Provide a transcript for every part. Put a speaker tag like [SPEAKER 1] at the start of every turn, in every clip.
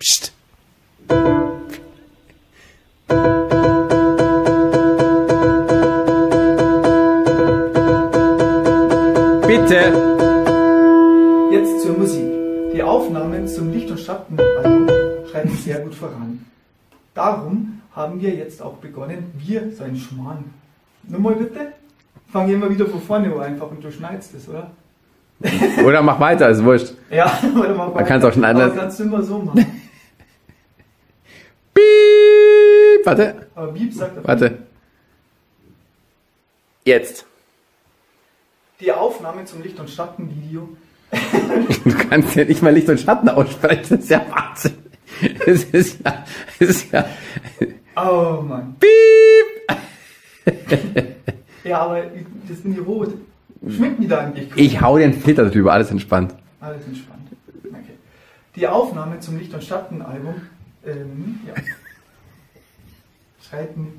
[SPEAKER 1] Psst. Bitte.
[SPEAKER 2] Jetzt zur Musik. Die Aufnahmen zum Licht- und Schatten-Album schreiten sehr gut voran. Darum haben wir jetzt auch begonnen, wir, so ein Schmarrn. Nochmal bitte? Fang immer wieder von vorne an einfach und du schneidest es, oder?
[SPEAKER 1] Oder mach weiter, ist wurscht.
[SPEAKER 2] Ja, oder mach weiter.
[SPEAKER 1] Man kann es auch schneiden.
[SPEAKER 2] Aber kannst du immer so machen.
[SPEAKER 1] Piep! Warte.
[SPEAKER 2] Aber Piep sagt er.
[SPEAKER 1] Warte. Jetzt.
[SPEAKER 2] Die Aufnahme zum Licht- und Schatten-Video.
[SPEAKER 1] Du kannst ja nicht mal Licht und Schatten aussprechen, das ist ja Wahnsinn. Das ist ja.
[SPEAKER 2] Oh Mann.
[SPEAKER 1] Piep!
[SPEAKER 2] Ja, aber das bin ich rot. Schmeckt mir da eigentlich gut.
[SPEAKER 1] Ich hau den Filter drüber, alles entspannt.
[SPEAKER 2] Alles entspannt. Okay. Die Aufnahme zum Licht- und Schatten-Album, ja.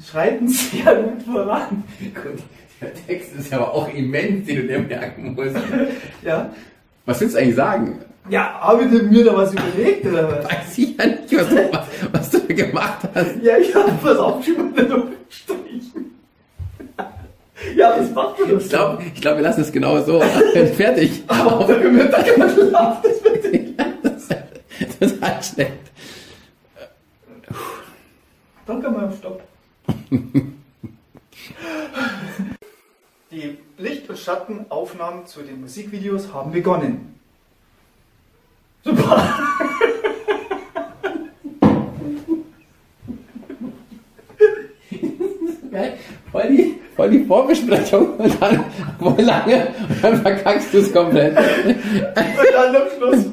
[SPEAKER 2] Schreiten sehr gut voran.
[SPEAKER 1] Gut, der Text ist aber auch immens, den du dir merken musst.
[SPEAKER 2] Ja.
[SPEAKER 1] Was willst du eigentlich sagen?
[SPEAKER 2] Ja, habe ich mir da was überlegt, oder was?
[SPEAKER 1] Weiß ich ja nicht, was du gemacht hast.
[SPEAKER 2] Ja, ich habe was aufgeschrieben und dann unterstrichen. Ja, das macht man doch
[SPEAKER 1] Ich glaube, wir lassen es genau so. Fertig.
[SPEAKER 2] Aber das bitte.
[SPEAKER 1] Das ist halt schlecht.
[SPEAKER 2] Danke mal auf Stopp. Die Licht- und Schattenaufnahmen zu den Musikvideos haben begonnen. Super!
[SPEAKER 1] Voll die Vorbesprechung und dann voll lange und dann verkackst du es komplett.
[SPEAKER 2] Und dann am Schluss.